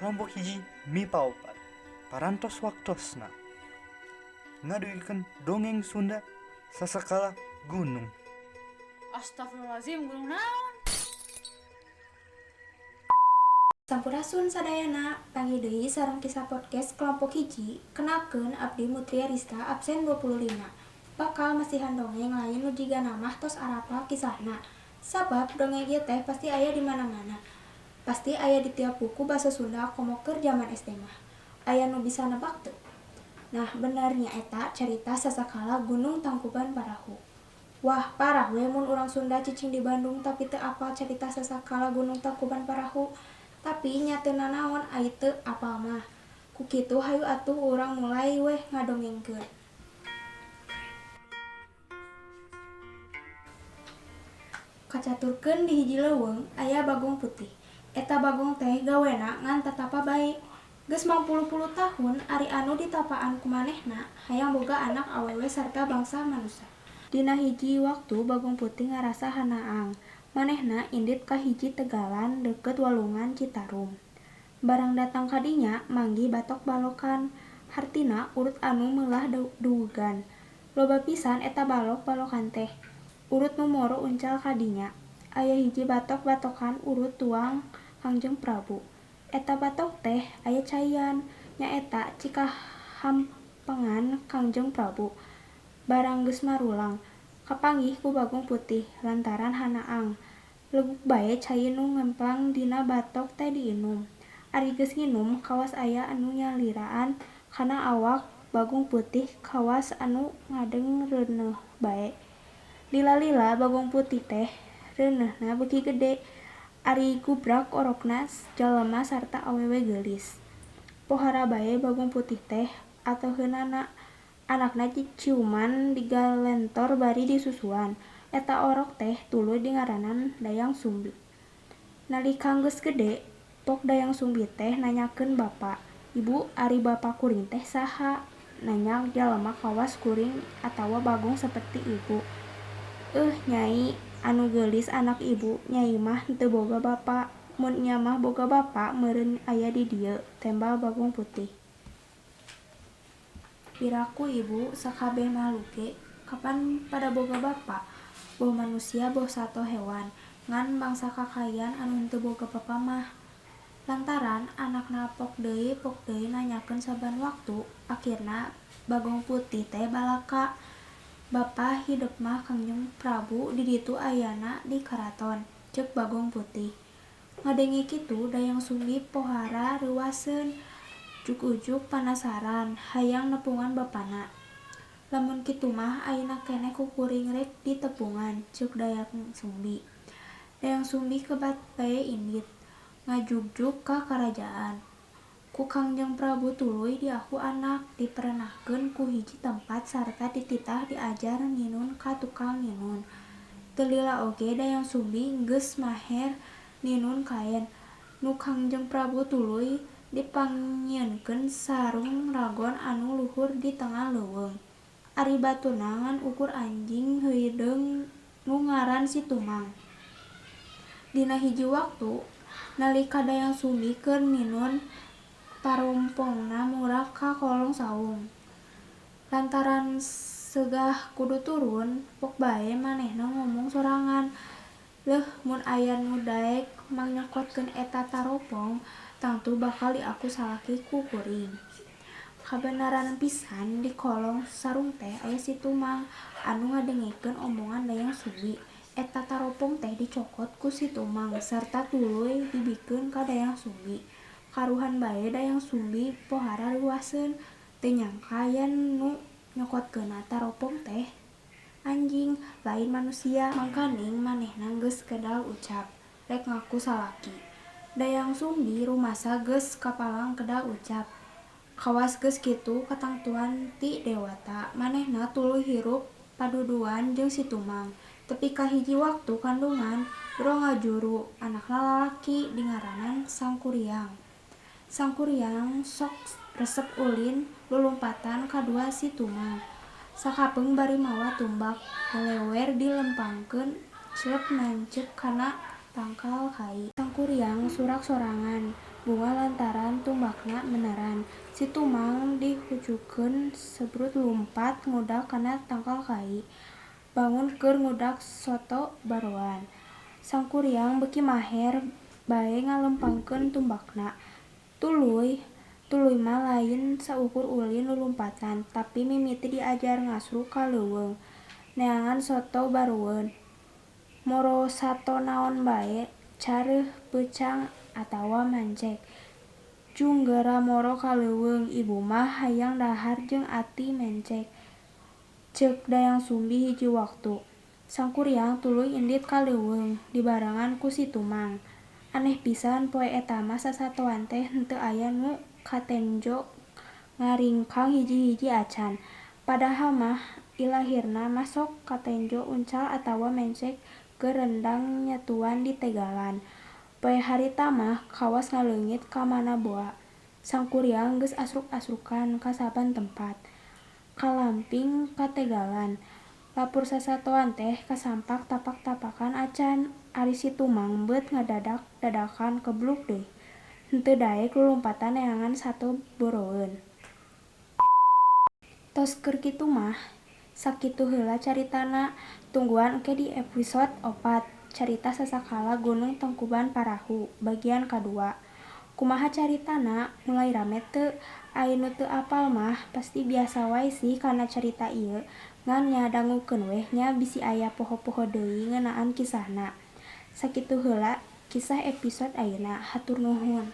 Kelompok hiji MIPA 4 parantos waktosna ngadugikeun dongeng Sunda sasakala gunung. Astagfirullahaladzim, gunung naon? Sampurasun sadayana, panggih deui sareng kisah podcast kelompok hiji, kenalkeun abdi Mutria Rista absen 25. Bakal masihan dongeng lain nu jigana mah tos arapal kisahna. Sabab dongeng ieu teh pasti aya di mana-mana. Pasti aya di tiap buku basa Sunda komo keur jaman SD mah. Aya nu bisa nebak teu? Nah, bener nyaeta carita sasakala Gunung Tangkuban Parahu. Wah, parah we mun urang Sunda cicing di Bandung tapi teu apal carita sasakala Gunung Tangkuban Parahu. Tapi nya teu nanaon ai teu apal mah. Ku kitu hayu atuh urang mulai weh ngadongengkeun. Kacaturkeun di hiji leuweung aya bagong putih. Eta bagong teh gawena ngan tatapa bae. Geus mangpuluh-puluh tahun ari anu ditapaan ku manehna hayang boga anak awewe sarta bangsa manusa. Dina hiji waktu Bagong Putih ngarasa hanaang. Manehna indit ka hiji tegalan deukeut walungan Citarum. Barang datang ka dinya manggih batok-balokan, hartina urut anu meulah duugan. Loba pisan eta balok-balokan teh. Urut nu moro uncal ka dinya. Aya hiji batok-batokan urut tuang Kangjeng Prabu. Eta batok teh aya caian, nyaeta cikahampengan Kangjeng Prabu. Barang geus marulang, kapanggih ku Bagong Putih lantaran hanaang. Leguk bae cai nu ngemplang dina batok teh diinum. Ari geus nginum kawas aya anu nyaliraan kana awak Bagong Putih kawas anu ngadeng reuneuh bae. Lila-lila Bagong Putih teh reuneuhna beuki gede. Ari gubrak orokna jalema sarta awewe geulis. Pohara bae Bagong Putih teh atoheunana. Anakna ciuman digalentor bari disusuan. Eta orok teh tuluy dingaranan Dayang Sumbi. Nalika geus gede, pok Dayang Sumbi teh nanyakeun bapa, "Ibu, ari bapa kuring teh saha?" Nanya jalema kawas kuring atawa bagong saperti ibu. "Euh nyai, anu geulis anak ibu, nyai mah henteu boga bapa. Mun nya mah boga bapa meureun aya di dieu," tembal Bagong Putih. "Piraku ibu, sakabeh mahluk ge kapan pada boga bapa, boh manusia boh sato hewan, ngan bangsa kakaian anu henteu boga bapa mah." Lantaran anakna pok deui pok deui nanyakeun saban waktu, akhirna Bagong Putih teh balaka. "Bapa hidep mah Kangjeng Prabu di ditu ayana di karaton," ceuk Bagong Putih. Ngadenge kitu Dayang Sumbi pohara reuwaseun, ujug-ujug panasaran hayang nepungan bapana. "Lamun kitu mah ayeuna keneh ku kuring rek ditepungan," ceuk Dayang Sumbi. Dayang Sumbi kebat bae indit, ngajugjug ka karajaan. Ku Kangjeng Prabu tuluy diaku anak, diperenahkeun ku hiji tempat sarta dititah diajar ninun ka tukang ninun. Teu lila oge Dayang Sumbi geus maher ninun kaen. Nu Kangjeng Prabu tuluy dipangnyieunkeun sarung ragon anu luhur di tengah leuweung. Ari baturna ngan ukur anjing hideung nu ngaran Si Tumang. Dina hiji waktu, nalika Dayang Sumbi keur ninun, tarompongna murak ka kolong saung. Lantaran segah kudu turun, pok bae manehna ngomong sorangan, "Leuh mun aya nu daek mangnyokotkeun eta taropong, tangtu bakal diaku salaki ku kuring." Kabeneran pisan di kolong sarung teh aya Si Tumang anu ngadengekeun omongan Dayang Sumbi. Eta taropong teh dicokot ku Si Tumang sarta tuluy dibikeun ka Dayang Sumbi. Karuhan bae Dayang Sumbi pohara reuwaseun, teu nyangka yen nu nyokotkeunna taropong teh anjing, lain manusia. Mangkaning manehna geus kedal ucap, rek ngaku salaki. Dayang Sumbi rumasa geus kapalang kedal ucap. Kawas geus kitu katangtuan ti dewata, manehna tuluy hirup paduduan jeung Si Tumang. Tepi ka hiji waktu kandungan, bro ngajuru, anakna lalaki dingaranan Sangkuriang. Sangkuriang sok resep ulin lulumpatan kadua Si Tumang. Sakapeung bari mawa tumbak, lelewer dilempangkeun celep nancep kana tangkal kai. Sangkuriang surak sorangan, Bungah lantaran tumbakna meneran. Si Tumang dihujukeun sebrut lumpat ngudag kana tangkal kai. Bangun keur ngudag soto baroan. Sangkuriang beuki maher bae ngalempangkeun tumbakna. Tuluy tuluy mah lain saukur ulin lulumpatan, tapi mimiti diajar ngasruk ka leuweung neangan soto baroeun. Moro sato naon bae, careuh, peucang atawa mancek. Jung geura moro ka leuweung, ibu mah hayang dahar jeung ati mencek, ceuk Dayang Sumbi hiji waktu. Sangkuriang tuluy indit ka leuweung dibarengan ku si Tumang. Aneh pisan poe eta mah sasatoan teh henteu aya nu katenjo ngaringkang hiji-hiji acan. Padahal mah ilahirna mah sok katenjo uncal atawa mencek keur rendang nyatuan di tegalan. Poe harita mah kawas ngaleungit ka mana boa. Sangkuriang geus asruk-asrukan ka saban tempat. Kalamping ka tegalan. Lapur sasatoan teh kasampak tapak-tapakan acan. Ari si Tumang beut ngadadak-dadakan kebluk deui. Henteu daek lulumpatan neangan sato boroeun. Tos keur kitu mah sakitu heula caritana. Tungguan engke di episode 4 carita Sasakala Gunung Tangkuban Parahu bagian kadua. Kumaha caritana mulai rame teu? Ai nu teu apal mah pasti biasa wae sih kana carita ieu ngan nya dangukeun weh nya bisi aya poho-poho deui ngeunaan kisahna. Sakitu heula kisah episode ayeuna hatur nuhun.